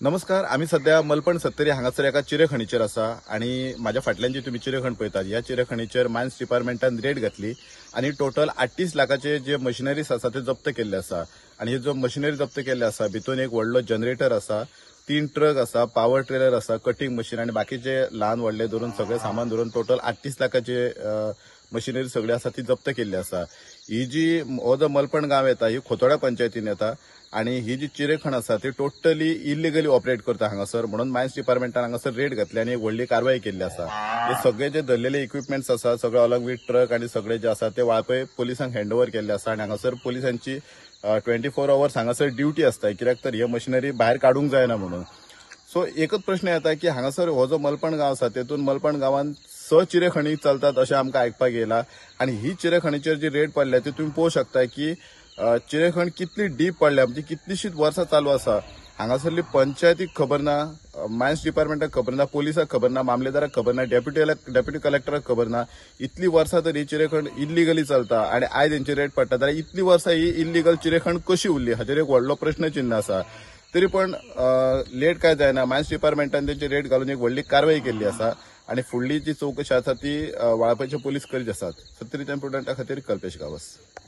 नमस्कार, आमी सध्या मलपण सत्तरी हांगासर एका चिरेखणीचेर आसा आनी म्हाज्या फाटल्यान जी तुमी चिरेखण पळयतात ह्या चिरेखणीचेर मायन्स डिपार्टमेंटान रेड घातली आनी टोटल 38 लाखाचे जे मशिनरीज आसा ते जप्त केल्ले आसा. आनी हे जो मशिनरी जप्त केल्ले आसा भितून एक व्हडलो जनरेटर आसा, 3 ट्रक आसा, पावर ट्रेलर आसा, कटिंग मशीन आनी बाकीचे ल्हान व्हडले धरून सगळे सामान धरून टोटल 38 लाखाचे मशिनरी सगळी आसा ती जप्त केल्ली आसा. ही जी हो जो मलपण गांव येता ही खोतोड्या पंचायतीन येता आनी ही जी चिरेखण आसा ती टोटली इलिगली ऑपरेट करता हांगासर, म्हणून मायन्स डिपार्टमेंटान हांगासर रेड घातली आनी एक व्हडली कारवाय केल्ली आसा. हे सगळे जे धरलेले इक्विपमेंट्स आसा सगळे अलॉंग विथ ट्रक आनी सगळे जे आसा ते वाळपय पोलिसांक हँड ओवर केल्ले आसा. आनी हांगासर पोलिसांची 24 आवर्स हांगासर ड्युटी आसता, कित्याक तर हे मशिनरी भायर काडूंक जायना म्हणून. सो एकच प्रश्न येता की हांगासर हो जो मलपण गांव आसा तेतून मलपण गांवांत 6 चिरेखणी चलतात अशें आमकां आयकपाक येयला. आनी ही चिरेखणीचेर जी रेड पडल्या ती तुमी पळोवंक शकता की चिरेखण कितली डीप पडल्या, म्हणजे कितलीशीच वर्सां चालू आसा. हांगासरली पंचायतीक खबर ना, मायन्स डिपार्टमेंटाक खबर ना, पोलिसाक खबर ना, मामलेदाराक खबर ना, डेप्युटी कलेक्टराक खबर ना. इतली वर्सां तर ही चिरेखण इल्लिगली चलता आनी आयज हेंची रेट पडटा जाल्यार इतली वर्सां ही इल्लिगल चिरेखण कशी उरली हाचेर एक व्हडलो प्रश्नचिन्ह आसा. तरी पण लेट काय जायना, मायन्स डिपार्टमेंटान तेंची रेट घालून एक व्हडली कारवाय केल्ली आसा आनी फुडली जी चवकशी आसा ती वाळपयचे पोलीस करीत आसात. सत्तरीच्या प्रुडंटा खातीर कल्पेश गांवस.